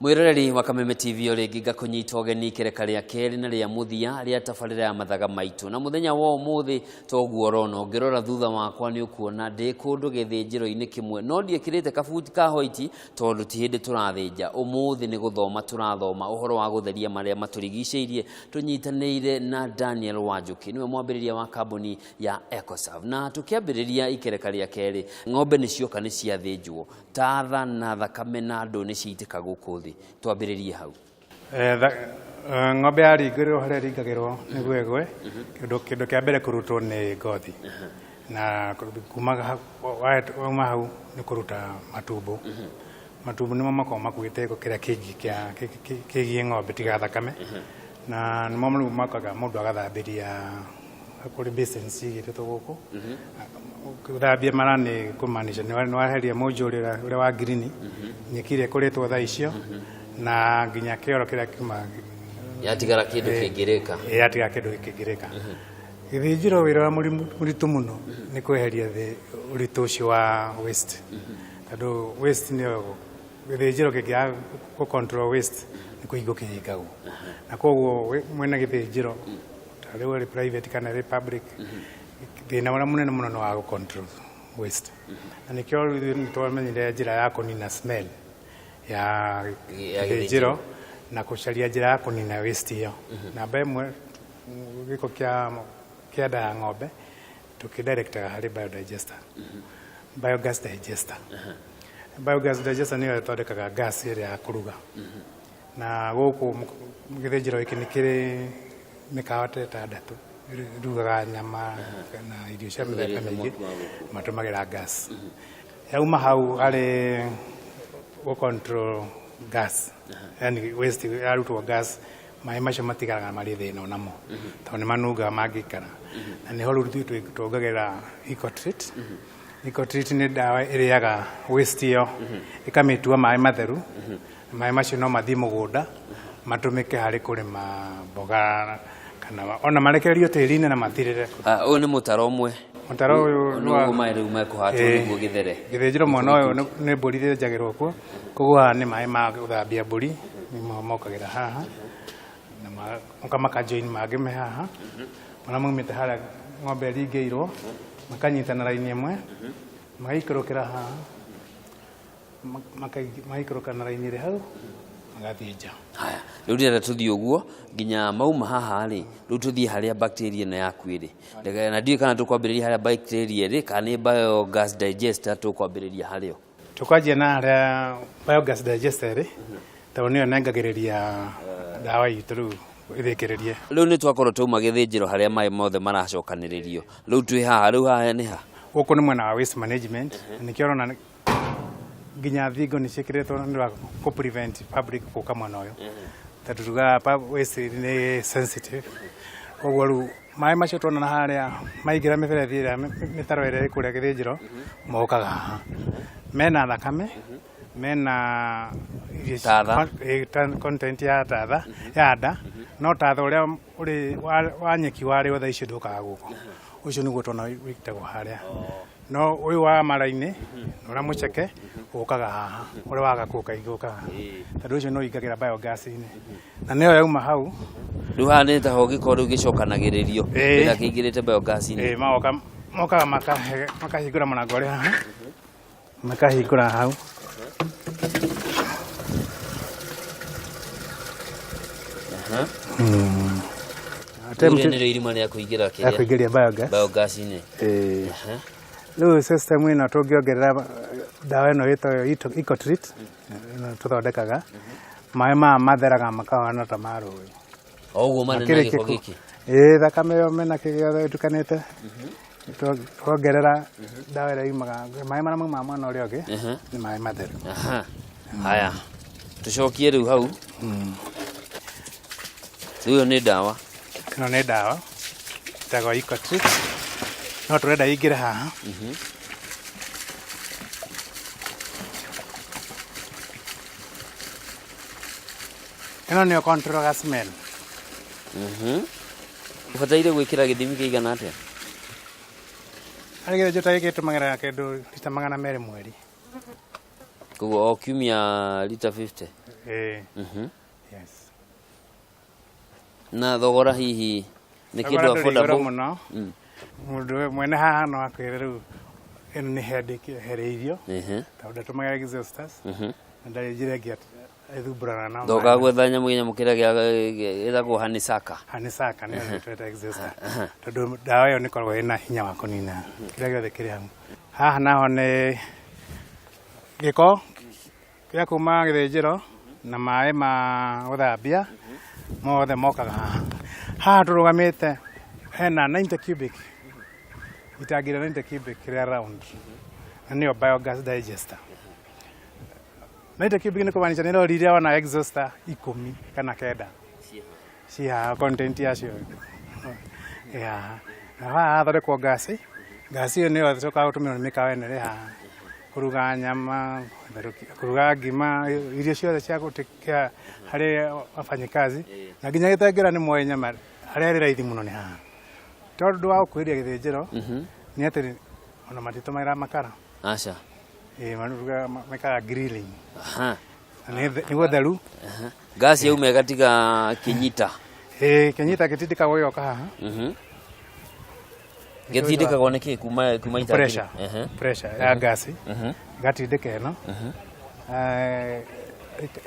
Mwiroreri wa Kameme TV o rĩngĩ ngakũnyita ũgeni ikereka rĩa kerĩ na rĩa mũthia rĩa tabarĩra ya mathaga maitũ. Na mũthenya wa ũmũthĩ toguo ũrona, ũngĩrora thutha wakwa nĩ ũkuona ndĩ kũndũ gĩthĩnjĩro-inĩ kĩmwe, no ndiĩkĩrĩte kabuti ka hoiti tondũ ti hĩndĩ tũrathĩnja. Ũmũthĩ nĩ gũthoma tũrathoma ũhoro wa gũtheria marĩa matũrigicĩirie tũnyitanĩire na Daniel Wanjũkĩ, nĩwe mwambĩrĩria wa kambuni ya Ecoserve. Na tũkĩambĩrĩria ikereka rĩa kerĩ, ng'ombe nĩ cioka nĩ ciathĩnjwo, Tatha na thakame na ndũ nĩ ciaitĩka gũkũ thĩ. Twambĩrĩrie hau. Ng'ombe yaringĩrĩrwo harĩa ĩringagĩrwo nĩguo ĩgwe, kĩndũ kĩa mbere kũrutwo nĩ ngothi. Na kuma wauma hau nĩ kũruta matumbo. Matumbo nĩmo makoragwo makuĩte gĩko kĩrĩa kĩingĩ kĩgiĩ ng'ombe tiga thakame. Na nĩmo rĩu mokaga mũndũ agathambĩria kũrĩ basin cigĩrĩtwo gũkũ. Gũthambia mara nĩ kũmaanisha nĩ waheria mũnjũ ũrĩa wa ngirini, nyeki ĩrĩa ĩkũrĩtwo thaa icio, na nginya kĩoro kĩrĩa kiuma. Yatigara kĩndũ kĩngĩrĩka. Yatigara kĩndũ kĩngĩrĩka. Gĩthĩnjĩro wĩra ũrĩa mũritũ mũno nĩ kweheria ũritũ ũcio wa waste. Tondũ waste nĩyo gĩthĩnjĩro kĩngĩaga gũ control waste nĩ kũhingwo kĩhingagwo. Na koguo mwene gĩthĩnjĩro ta rĩu ĩrĩ private kana ĩrĩ public, thĩna ũrĩa mũnene mũno nĩ wa gũ control waste. Na nĩkĩo rĩu ithuĩ nĩ twamenyire njĩra ya kũnina smell ya gĩthĩnjĩro na gũcaria njĩra ya kũnina waste ĩyo. Namba ĩmwe, gĩko kĩa nda ya ng'ombe tũkĩdirectaga harĩ biodigester, biogas digester. Biogas digester nĩyo ĩthondekaga gas ĩrĩa ya kũruga. Na gũkũ gĩthĩnjĩro gĩkĩ nĩ kĩrĩ mĩkawa ta ĩtandatũ ĩrugaga nyama na irio cia mĩthemba mĩingĩ, matũmagĩra gas. Yauma hau harĩ gũ control gas, yani waste yarutwo gas, maĩ macio matigaraga marĩ thĩna onamo tondũ nĩ manungaga mangĩikara. Na nĩho rĩu ithuĩ tuongagĩrĩra Ecotreat. Ecotreat nĩ ndawa ĩrĩaga waste ĩyo ĩkamĩtua maĩ matheru. Maĩ macio no mathiĩ mũgũnda matũmĩke harĩ kũrĩma mboga kana ona marekererio tĩri-inĩ na mathirĩre. Ũyũ nĩ mũtaro ũmwe. Mũtaro ũyũ nĩ wa maĩ rĩu mekũhatwo nĩguo gĩthere. Gĩthĩnjĩro mwena ũyũ nĩ mbũri ithĩnjagĩrwo kuo, koguo haha nĩ maĩ ma gũthambia mbũri nĩmo mokagĩra haha na magoka maka join mangĩ me haha marĩa maumĩte harĩa ng'ombe ĩringĩirwo makanyitana raini ĩmwe magaikũrũkĩra haha magaikũrũka na raini ĩrĩ hau magathiĩ nja. Haya, rĩu ndĩrenda tũthiĩ ũguo nginya mauma haha rĩ, rĩu tũthiĩ harĩa bacteria ĩno yaku ĩrĩ. Na ndiũĩ kana tũkwambĩrĩria harĩa bacteria ĩrĩ kana nĩ biogas digester tũkwambĩrĩria harĩ o. Tũkwanjia na harĩa biogas digester ĩrĩ, tondũ nĩyo nengagĩrĩria ndawa itũ rĩu ĩthĩkĩrĩrie. Rĩu nĩ twakorwo twauma gĩthĩnjĩro harĩa maĩ mothe maracokanĩrĩrio. Rĩu twĩ haha, rĩu haha nĩ ha? Gũkũ nĩ mwena wa waste management, na nĩkĩo ũrona nginya thingo nĩ ciĩkĩrĩtwo nĩ wa kũ prevent public gũka mwena ũyũ, tondũ tugaga waste nĩ sensitive. Koguo rĩu maĩ macio tuona na harĩa maingĩra mĩberethi ĩrĩa mĩtaro ĩrĩa ĩ kũrĩa gĩthĩnjĩro mokaga haha mena thakame, mena irio Tatha. Content ya tatha ya nda, no tatha ũrĩa ũrĩ wa nyeki warĩo thaa icio ndũkaga gũkũ, ũcio nĩguo tuona wĩitagwo harĩa. No ũyũ wa mara-inĩ na ũrĩa mũceke ũkaga haha, ũrĩa wa gakũũ kaingĩ ũkaga haha, tondũ ũcio nĩ ũingagĩra biogas-inĩ na nĩyo yauma hau. Rĩu haha nĩ taho gĩko rĩu gĩcokanagĩrĩrio kĩrĩa kĩingĩrĩte biogas-inĩ. Ĩĩ, magoka mokaga makahingũra mũrango ũrĩa haha, makahingũra hau. Rĩu nĩrĩo irima rĩa kũingĩra Ya kĩrĩa kũingĩria biogas. Biogas-inĩ. Ĩĩ. Rĩu system ĩno tũngĩongerera ndawa ĩno ĩtagwo Ecotreat, ĩno tũthondekaga, maĩ maya matheraga makahana ta ma rũĩ. O ũguo marĩ na Makĩrĩ gĩko kĩko. gĩkĩ. Ĩĩ, thakame ĩyo mena kĩgĩothe ĩtukanĩte. Tuongerera ndawa ĩrĩa yumaga, maĩ marĩa maumaga mwena ũrĩa ũngĩ nĩ maĩ matheru. Aha. Haya. Tũcokie rĩu hau. Rĩu ĩyo nĩ ndawa. Ĩno nĩ ndawa ĩtagwo Ecotreat, no tũrenda ĩingĩre haha. Ĩno nĩyo control smell. Ũbataire gwĩkĩra gĩthimi kĩigana atĩa? Harĩ gĩthĩnjĩro ta gĩkĩ tũmagĩra kĩndũ rita 200 mweri. Koguo o kiumia rita 50. Ĩĩ. Yes. Na thogora hihi nĩ kĩndũ Thogora ndũrĩ igũrũ affordable? Mũno. Mũndũ mwene haha no akwĩre rĩu ĩno nĩ headache ehereirio tondũ ndatũmagĩra exhausters na ndarĩ njĩra ĩngĩ ĩthumbũranaga na Ndoka gwetha nyamũ nyamũ kĩrĩa gĩtagwo hanisaka. Hanisaka nĩyo tweta exhauster, tondũ ndawa ĩyo nĩ ĩkoragwo ĩna hinya wa kũnina kĩrĩa gĩothe kĩrĩ hau. Haha naho nĩ gĩko gĩa kuma gĩthĩnjĩro na maĩ ma gũthambia mothe mokaga haha. Haha tũrũgamĩte hena 90 cubic, itangi rĩa 90 cubic rĩa round, na nĩyo biogas digester. 90 cubic nĩ kũmaanisha nĩ rori iria wona exhauster 19 ci haha, content yacio ĩ haha. Na haha hathondekwo ngasi. Ngasi ĩyo nĩyo ĩcokaga gũtũmĩrwo nĩ mĩkawa ĩno ĩrĩ haha kũruga nyama, kũruga ngima, irio ciothe cia gũtĩkĩa harĩ wafanyikazi, na nginya gĩtengera nĩ moĩ nyama harĩa ĩrĩ raithi mũno nĩ haha, tondũ wa gũkuhĩrĩria gĩthĩnjĩro nĩ atĩ ona matitũmagĩra makara. Aca. Ĩ, marugaga, mekaga grilling. Na nĩ gũtheru. Ngasi yauma ĩgatiga kĩnyita. Ĩ, kĩnyita gĩtindĩkagwo gĩgoka haha. Gĩtindĩkagwo nĩ kĩ kuma itangi? Pressure. Pressure ya ngasi ĩgatindĩka ĩno,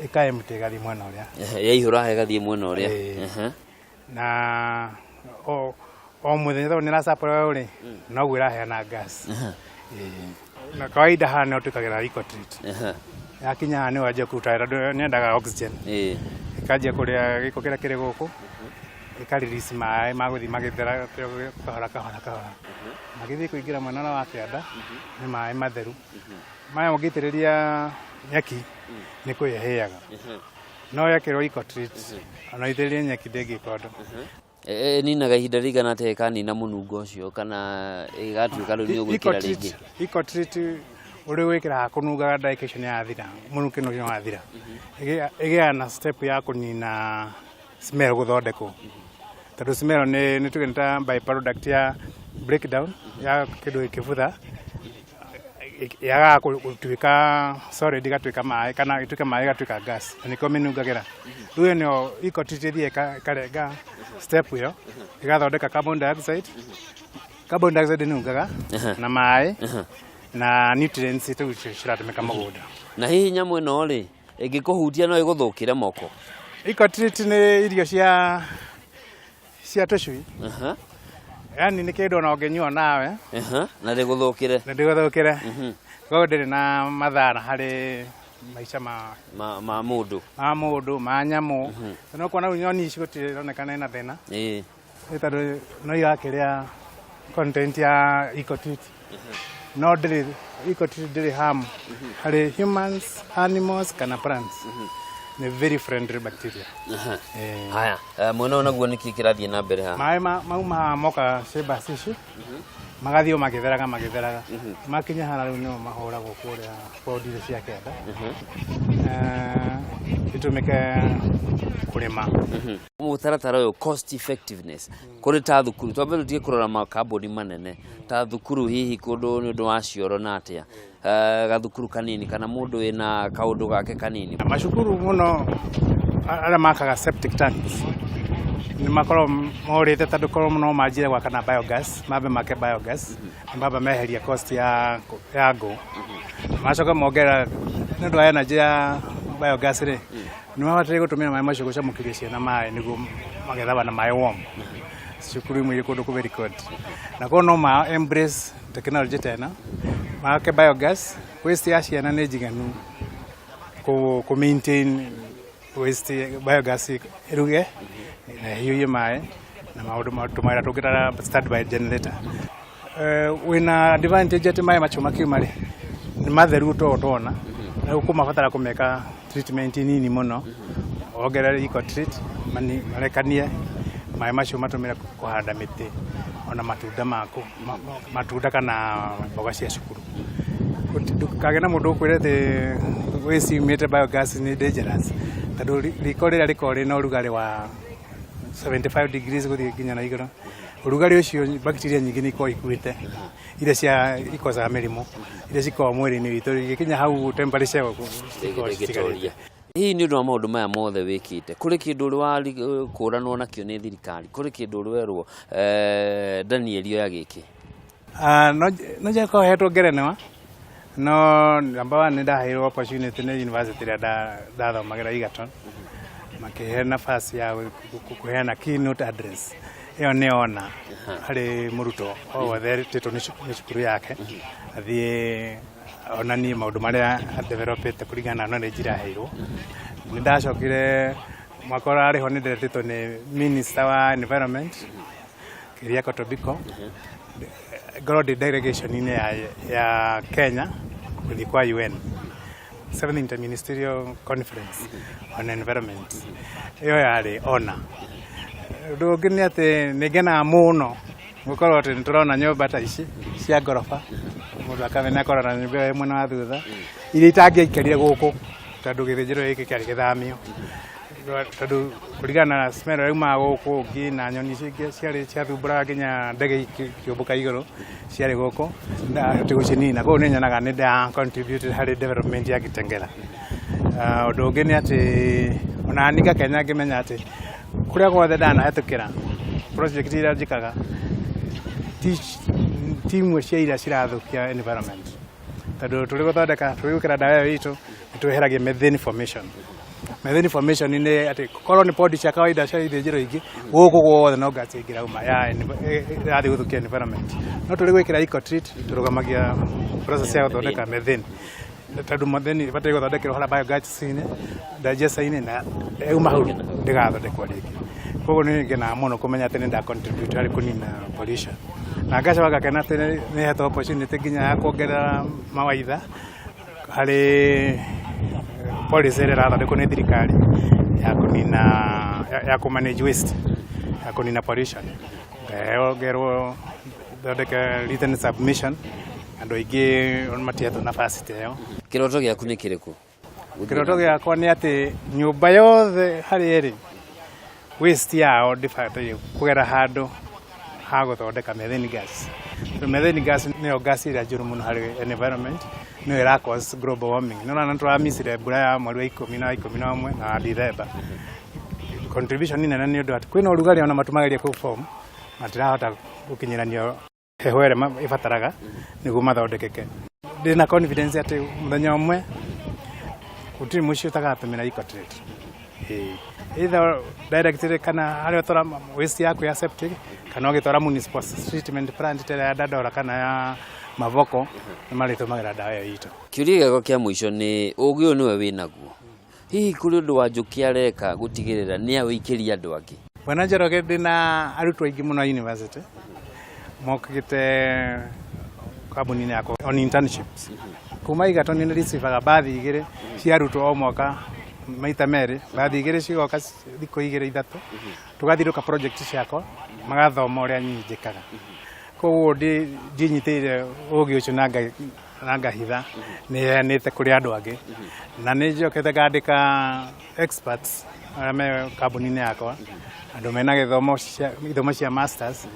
ĩka empty, ĩgathiĩ mwena ũrĩa. Yaihũra haha ĩgathiĩ mwena ũrĩa. Ĩĩ. Na o mũthenya tondũ nĩ ĩrasupply rĩ, noguo ĩraheana gas. Ĩĩ. Na kawaida haha nĩho twĩkagĩra Ecotreat. Yakinya haha nĩho wanjia kũruta wĩra tondũ nĩendaga oxygen. Ĩkanjia kũrĩa gĩko kĩrĩa kĩrĩ gũkũ, ĩka release maĩ magũthiĩ magĩthera kahora kahora kahora, magĩthiĩ kũingĩra mwena ũrĩa wa kĩanda. Nĩ maĩ matheru maya, ũngĩitĩrĩria nyeki nĩ kũhĩa hĩaga, no yekĩrwo Ecotreat ona itĩrĩrie nyeki ndĩngĩka ũndũ. Ĩninaga ihinda rĩigana atĩa ĩkanina mũnungo ũcio, kana ĩgatuĩka rĩu nĩ ũgwĩkĩra rĩngĩ? Ecotreat ũrĩ gwĩkĩra kũnungaga, ndagĩka icio nĩ yathira, mũnukĩ ũcio wathira. Ĩgĩaga na step ya kũnina smell gũthondekwo, tondũ smell nĩ tuge nĩ ta by product ya breakdown ya kĩndũ gĩkĩbutha, yagaga gũtuĩka solid ĩgatuĩka maĩ, kana ĩtuĩke maĩ ĩgatuĩka gas, na nĩkĩo mĩnungagĩra. Rĩu ĩyo nĩyo Ecotreat ĩthiĩ ĩkarenga step ĩyo, ĩgathondeka carbon dioxide. Carbon dioxide ĩnungaga na maĩ na nutrients tũu ciratũmĩka mũgũnda. Na hihi nyamũ ĩno rĩ, ĩngĩkũhutia no ĩgũthũkĩre moko? Ecotreat nĩ irio cia tũcui. Yani nĩ kĩndũ ona ũngĩnyua nawe Na ndĩgũthũkĩre. Na ndĩgũthũkĩre. Koguo ndĩrĩ na mathara harĩ maica ma ma mũndũ. Ma mũndũ, ma nyamũ. No kuona rĩu nyoni ici gũtirĩ ironekana ina thĩna. Nĩ tondũ no irakĩrĩa content ya Ecotreat, no ndĩrĩ, Ecotreat ndĩrĩ harm harĩ humans, animals kana plants. Nĩ very friendly bacteria. Haya, mwena ũyũ naguo nĩkĩ kĩrathiĩ na mbere haha? Maĩ mauma haha moka chambers ici, magathiĩ o magĩtheraga magĩtheraga, makinya haha rĩu nĩmo mahũragwo kũrĩa bodi iria cia kĩanda, itũmĩke kũrĩma. Mũtaratara ũyũ, cost effectiveness kũrĩ ta thukuru, twambe tũtige kũrora makambuni manene, ta thukuru hihi kũndũ nĩ ũndũ wa cioro na atĩa, gathukuru kanini kana mũndũ wĩna kaũndũ gake kanini? Macukuru mũno arĩa makaga septic tanks nĩ makoragwo morĩte, tondũ korwo no manjire gwaka na biogas, mambe make biogas, mambe meheria cost ya ngũ, macoke mongerera nĩ ũndũ wa energy ya biogas rĩ, nĩ mabataire gũtũmĩra maĩ macio gũcamũkĩria ciana maĩ nĩguo magethaba na maĩ warm. Cukuru imwe irĩ kũndũ kũ very cold, na koguo no ma embrace technology ta ĩno, make biogas. Waste ya ciana nĩ njiganu kũ maintain waste, biogas ĩruge na ĩhiũhie maĩ na maũndũ tũmawĩra tũngĩ ta standby generator. Wĩna advantage atĩ maĩ macio makiuma rĩ, nĩ matheru to tuona rĩu kũmabatara kũmeka treatment nini mũno, wongerere Ecotreat, marekanie maĩ macio matũmĩre kũhanda mĩtĩ ona matunda maku, matunda kana mboga cia cukuru. Ndũkagĩe na mũndũ ũkwĩre atĩ waste yumĩte biogas nĩ dangerous. Tondũ riko rĩrĩa rĩkoragwo rĩna ũrugarĩ wa 75 degrees gũthiĩ nginya na igũrũ, ũrugarĩ ũcio bacteria nyingĩ nĩ ikoragwo ikuĩte, iria cia ikocaga mĩrimũ, iria cikoragwo mwĩrĩ-inĩ witũ, igĩkinya hau temperature cikoragwo citigarĩte. Hihi nĩ ũndũ wa maũndũ maya mothe wĩkĩte, kũrĩ kĩndũ ũrĩ wakũranwo nakĩo nĩ thirikari? Kũrĩ kĩndũ ũrĩ werwo, Daniel oya gĩkĩ? No njeko hetwo ngerenwa, no number one nĩ ndaheirwo opportunity nĩ university ĩrĩa ndathomagĩra, Egerton, makĩhe nafasi ya kũheana keynote address. Ĩyo nĩ ona harĩ mũrutwo o wothe etĩtwo nĩ cukuru yake athiĩ onanie maũndũ marĩa adevelopete kũringana na knowledge ĩrĩa aheirwo. Nĩ ndacokire mwaka ũrarĩ ho nĩ ndetĩtwo nĩ minister wa environment, Keriako Tobiko, ngorwo ndĩ delegation-inĩ ya Kenya gũthiĩ kwa UN Seventh Interministerial Conference on Environment. Ĩyo yarĩ ona. Ũndũ ũngĩ nĩ atĩ nĩ ngenaga mũno gũkorwo atĩ nĩ tũrona nyũmba ta ici cia ngoroba, mũndũ akamenya akorwo na nyũmba ĩyo ĩ mwena wa thutha, iria itangĩaikarire gũkũ tondũ gĩthĩnjĩro gĩkĩ kĩarĩ gĩthamio, tondũ kũringana na smell ĩrĩa yumaga gũkũ ũngĩ na nyoni icio ingĩ ciarĩ ciathumbũraga nginya ndege ikĩũmbũka igũrũ ciarĩ gũkũ ndahoti gũcinina. Koguo nĩ nyonaga nĩ nda contribute harĩ development ya Kitengela. Ũndũ ũngĩ nĩ atĩ ona niĩ ngakena ngĩmenya atĩ kũrĩa guothe ndanahetũkĩra, project iria njĩkaga ti imwe cia iria cirathũkia environment, tondũ tũrĩ gũthondeka, tũrĩ gwĩkĩra ndawa ĩyo itũ, nĩ tweheragia methane formation. Methane formation nĩ atĩ korwo nĩ pond cia kawaida cia ithĩnjĩro ingĩ, gũkũ guothe no gas ĩngĩrauma ya ĩrathiĩ gũthũkia environment, no tũrĩ gwĩkĩra Ecotreat tũrũgamagia process ya gũthondeka methane, tondũ methane ĩbataire gũthondekerwo harĩa biogas-inĩ, digester-inĩ, na yauma hau ndĩgathondekwo rĩngĩ. Koguo nĩ ngenaga mũno kũmenya atĩ nĩ nda contribute harĩ kũnina pollution, na ngacoka ngakena atĩ nĩ hetwo opportunity nginya ya kuongerera mawaitha harĩ policy ĩrĩa ĩrathondekwo nĩ thirikari ya kũnina, ya kũ manage waste, ya kũnina pollution. Ngaheo, ngerwo thondeke written submission. Andũ aingĩ matihetwo nafasi ta ĩyo. Kĩroto gĩaku nĩ kĩrĩkũ? Kĩroto gĩakwa nĩ atĩ nyũmba yothe harĩa ĩrĩ, waste yao ndĩbataire kũgera handũ ha gũthondeka methane gas. Tondũ methane gas nĩyo gas ĩrĩa njũru mũno harĩ environment, nĩyo ĩra cause global warming. Nĩ ũrona nĩ tũramicire mbura ya mweri wa 10 na 11 na wa Dithemba. Contribution nene nĩ ũndũ atĩ kwĩna ũrugarĩ, ona matu mageria kũ form matirahota gũkinyĩranio heho ĩrĩa ĩbataraga nĩguo mathondekeke. Ndĩna confidence atĩ mũthenya ũmwe gũtirĩ mũciĩ ũtagatũmĩra Ecotreat. Ĩĩ. Either directly kana harĩa ũtwara waste yaku ya septic, kana ũgĩtwara municipal treatment plant ta ĩrĩa ya Dandora kana ya Mavoko, nĩ marĩtũmagĩra ndawa ĩyo itũ. Kĩũria gĩakwa kĩa mũico nĩ ũgĩ ũyũ nĩwe wĩnaguo, hihi kũrĩ ũndũ wa Njũkĩ areka gũtigĩrĩra nĩ awĩikĩria andũ angĩ? Bwana Njoroge, ndĩna arutwo aingĩ mũno university mokĩte kambuni-inĩ yakwa on internships kuma Egerton. Nĩ receivaga bathi 2 cia arutwo o mwaka, maita merĩ, bathi 2 cigoka thikũ 2 3, tũgathiũrũka project ciakwa, magathoma ũrĩa niĩ njĩkaga. Koguo ndinyitĩrĩire ũgĩ ũcio na ngahitha, nĩ heanĩte kũrĩ andũ angĩ, na nĩ njokete ngandĩka experts arĩa me kambuni-inĩ yakwa, andũ mena gĩthomo cia ithomo cia masters,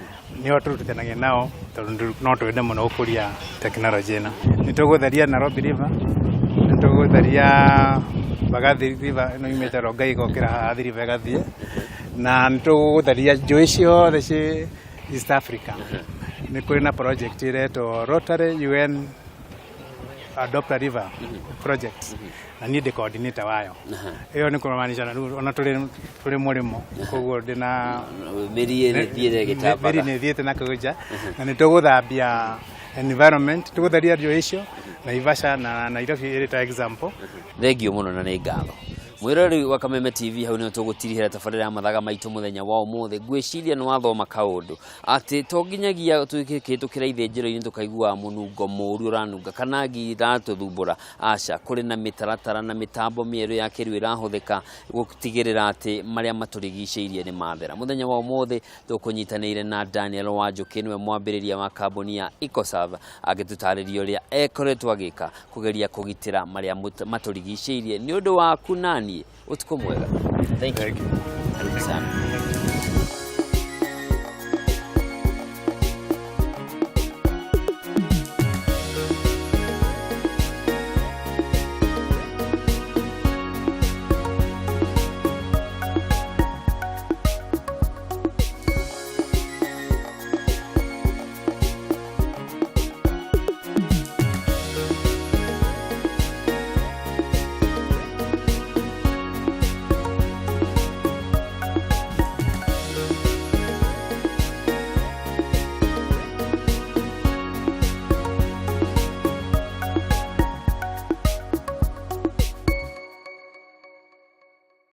nĩo tũrutithanagia nao, tondũ no twende mũno gũkũria tekinoronjĩ ĩno. Nĩ tũgũtheria Nairobi River, nĩ tũgũtheria Mbagathi River ĩno yumĩte Rongai ĩgokĩra haha Athi River ĩgathiĩ, na nĩ tũgũtheria njũĩ ciothe ciĩ East Africa. Nĩ kũrĩ na project ĩretwo Rotary UN Adopt a River project, na niĩ ndĩ coordinator wayo. Ĩyo nĩ kũmaanisha na rĩu ona tũrĩ mũrĩmo, koguo ndĩna mĩri ĩrĩthiĩre mĩri ĩgĩtambaga. Nĩ ĩthiĩte na kũu nja, na nĩ tũgũthambia environment, tũgũtheria njũĩ icio, Naivasha na Nairobi ĩrĩ ta example. Thengio mũno na nĩ ngatho, mwĩroreri wa Kameme TV. Hau nĩho tũgũtirihĩra tabarĩra ya mathaga maitũ mũthenya wa ũmũthĩ. Ngwĩciria nĩ wathoma kaũndũ atĩ to nginyagia tũkĩhĩtũkĩra ithĩnjĩro-inĩ tũkaiguaga mũnungo mũru ũranunga kana ngi iratũthumbũra. Aca, kũrĩ na mĩtaratara na mĩtambo mĩerũ ya kĩrĩu ĩrahũthĩka gũtigĩrĩra atĩ marĩa matũrigicĩirie nĩ mathera. Mũthenya wa ũmũthĩ tũkũnyitanĩire na Daniel Wanjũkĩ, nĩwe mwambĩrĩria wa kambuni ya Ecoserve, agĩtũtarĩria ũrĩa ekoretwo agĩka kũgeria kũgitĩra marĩa matũrigicĩirie. Nĩ ũndũ waku naniĩ. niĩ. Ũtukũ mwega. Thank you. Thank you. Karibu sana.